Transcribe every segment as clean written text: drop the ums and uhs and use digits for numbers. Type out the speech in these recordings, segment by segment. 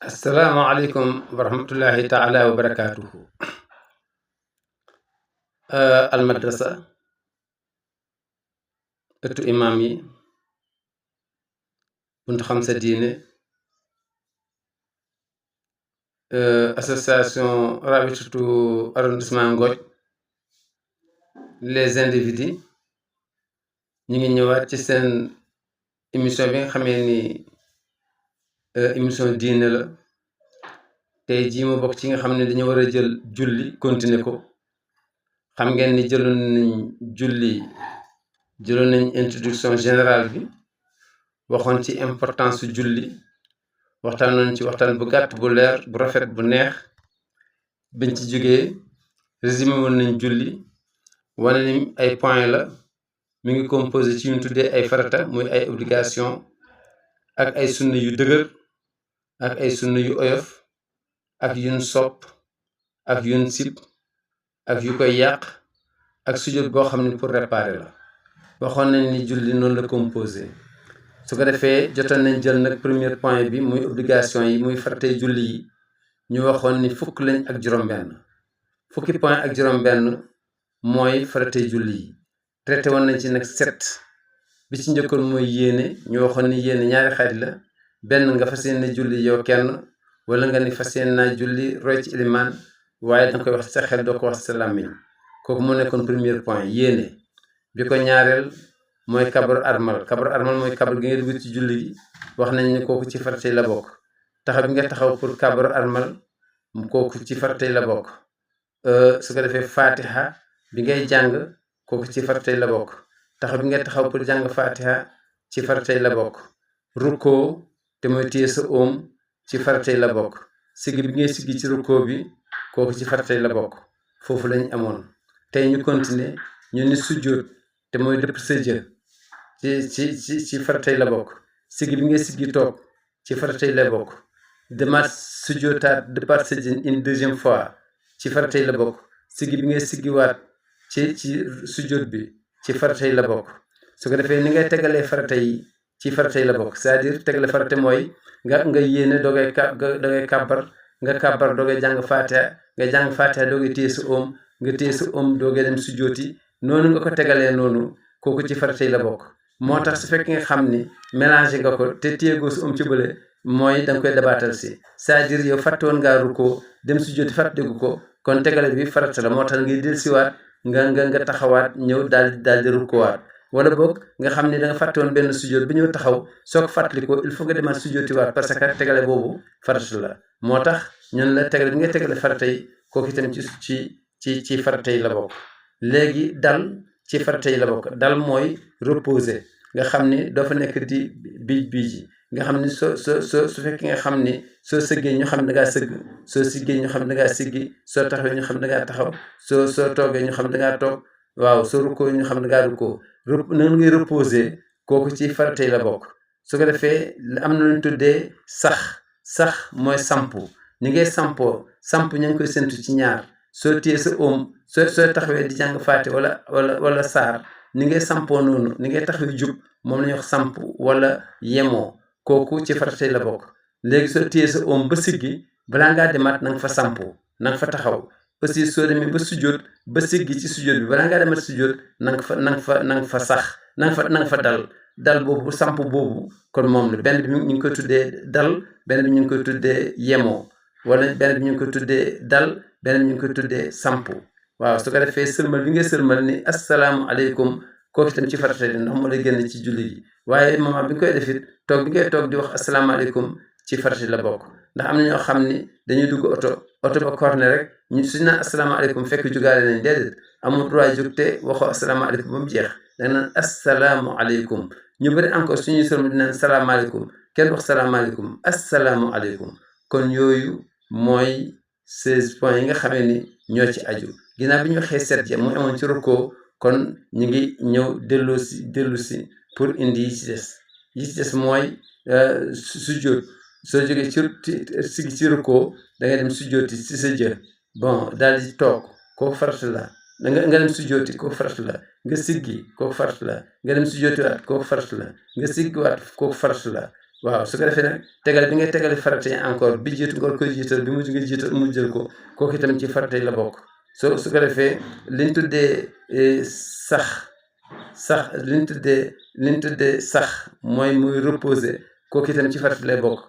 asalaamaaleykum wa rahmatullahi taala wa barakaatuhu. Almadrasa ëttu imaam yi buntu xam sa diine, association rabitatu arrondissement Ngothie, les individus ñu ngi ñëwaat ci seen émission bi nga xamee ni émission diine la. tey jii mu bokk ci nga xam ne dañu war a jël julli continuer ko. xam ngeen ni jëloon nañ introduction générale bi, waxoon ci importance su julli, waxtaanoon ci waxtaan bu gàtt bu leer bu rafet bu neex. biñ ci jógee résumé woon nañ julli, wane ni ay point la, mi ngi composé ci ñu tuddee ay farata muy ay obligation, ak ay sunna yu dëgër, ak ay sunna yu oyof, ak yun sopp, ak yun sib, ak yu koy yàq, ak sujjóot boo xam ne pour réparer la. waxoon nañ ni julli noonu la composé. su ko defee jotoon nañ jël nag premier point bi muy obligation yi, muy faratay julli yi. ñu waxoon ni fukk lañ ak juróom-benn. fukki point ak juróom-benn mooy faratay julli yi. traité woon nañ ci nag 7. bi ci njëkkoon mooy yéene. ñu waxoon ni yéene ñaari xaaj la. benn nga fas yéene julli yow kenn, wala nga ni fas yéene naa julli roy ci ilimaan, waaye danga koy wax sa xel, doo ko wax sa làmmiñ. kooku mu nekkoon premier point yéene. bi ko ñaareel mooy kabaru armal. kabaru armal mooy kabar gi nga dugg ci julli gi. wax nañ ni kooku ci faratay la bokk. taxaw bi nga taxaw pour kabaru armal, kooku ci faratay la bokk. su ko defee fatiha bi ngay jàng, kooku ci faratay la bokk. taxaw bi ngay taxaw pour jàng fatiha ci faratay la bokk. rukkoo te mooy téye sa oom ci faratay la bokk. siggi bi ngay siggi ci rukkoo bi, kooku ci faratay la bokk. foofu lañ amoon. tey ñu continuer, ñu ni sujjóot te mooy dëpp sa jë ci faratay la bokk. siggi bi ngay siggi toog ci faratay la bokk. demaat sujjóotaat dëppaat sa jë une deuxième fois ci faratay la bokk. siggi bi ngay siggiwaat ci sujjóot bi ci faratay la bokk. su ko defee ni ngay tegalee farata yi ci faratay la bokk, c'est-à-dire tegale farata mooy nga yéene doogay kàbbar, nga kàbbar doogay jàng fatiha, nga jàng fatiha doogay téye sa oom, nga téye sa oom doogay dem sujjóoti. noonu nga ko tegalee noonu, kooku ci faratay la bokk. moo tax su fekkee nga xam ni mélangé nga ko te téyegoo sa oom ci bële, mooy danga koy dabaatal si, c'est-à-dire yow fàtte woon ngaa rukkoo dem sujjóoti fàttegu ko, kon tegale bi farata la. moo tax ngay dellusiwaat nga taxawaat ñëw daal di rukkoowaat. wala boog nga xam ne da nga fàtte woon benn sujjóot bi ñëw taxaw, soo ko fàttalikoo il faut nga demaat sujjóotiwaat, parce que tegale boobu farata la. moo tax ñun la tegale bi ngay tegale farata yi, kooku itam ci farata yi la bokk. léegi dal ci farata yi la bokk. dal mooy reposer, nga xam ni doo fa nekk di biij nga xam ni su fekkee nga xam ni soo sëggee ñu xam ne dangaa sëgg, soo siggee ñu xam ne dangaa siggi, soo taxawee ñu xam ne dangaa taxaw, soo toogee ñu xam ne dangaa toog, waaw soo rukkoo ñu xam ne dangaa rukkoo. noonu ngay reposer, kooku ci faratay la bokk. su ko defee am na lu ñu tuddee sax mooy sampu. ni ngay sampoo, samp ñu ngi koy séntu ci ñaar. soo téye sa oom, soo taxawee di jàng faate wala saar, ni ngay sampoo noonu, ni ngay taxawee jub, moom la ñuy wax samp wala yemoo. kooku ci faratay la bokk. léegi soo téye sa oom ba siggi, balaa ngaa demaat na nga fa sampu, na nga fa taxaw. aussi soo demee ba sujjóot ba siggi ci sujjóot bi, balaa ngaa demat sujjóot na nga fa sax, na nga fa dal boobu, samp boobu. kon moom la benn bi ñu ngi koy tuddee dal, benn bi ñu ngi koy tuddee yemoo, wala benn bi ñu ngi koy tuddee dal, benn bi ñu ngi koy tuddee sampu. waaw su ko defee sëlmal bi ngay sëlmal ni asalaamualeykum, kooku itam ci farata yi, ndax moo lay génn ci julli gi. waaye moment bi nga koy defit toog bi ngay toog di wax asalaamaaleykum ci farata la bokk. ndax am na ñoo xam ni dañuy dugg oto ba corne rek ñu suñ naan asalaamaaleykum fekk jugaale nañ. déedéet, amul droit jóg te waxoo asalaamaaleykum ba mu jeex. danga naan asalaamualeykum. ñu bëri encore suñuy sëlmal di naan salaamaaleykum, kenn wax salaamaaleykum, asalaamualeykum. kon yooyu mooy 16 points yi nga xamee ni ñoo ci aju. ginnaaw bi ñu waxee 7 ja muy amoon ci rukkoo, kon ñu ngi ñëw dellu si pour indi yi ci des mooy sujjóot. soo jógee ci rukkoo da ngay dem sujjóoti ci sa jë, bon daal di toog, kooku farata la. nga dem sujjóoti, kooku farata la. nga siggi, kooku farata la. nga dem sujjóotiwaat, kooku farata la. nga siggiwaat, kooku farata la. waaw su ko defee nag tegal bi ngay tegale farata yi encore bi jiitu nga koy jiital bi mujj nga jiital mu jël ko kooku itam ci farata yi la bokk su ko defee liñ tuddee sax liñ tuddee sax mooy muy reposer kooku itam ci farata lay bokk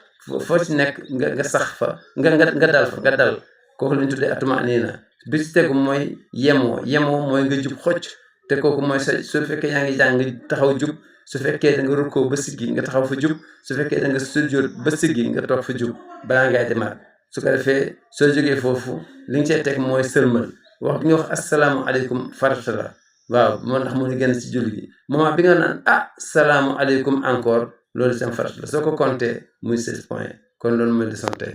foo ci nekk nga sax fa nga dal fa nga dal kooku liñ tuddee atuma aniina bi ci tegu mooy yemoo mooy nga jub xocc te kooku mooy su fekkee yaa ngi jàng taxaw jub su fekkee da nga rukkoo ba siggi nga taxaw fa jub su fekkee da nga sujjóot ba siggi nga toog fa jub balaa ngay demaat su ko defee soo jógee foofu li nga cee teg mooy sëlmal wax bi nga wax asalaamualeykum farata la waaw moo tax mu ni gën ci julli gi moment bi nga naan salaamualeykum encore loolu itam farata la soo ko compté muy 16 points kon loolu mooy leçon tey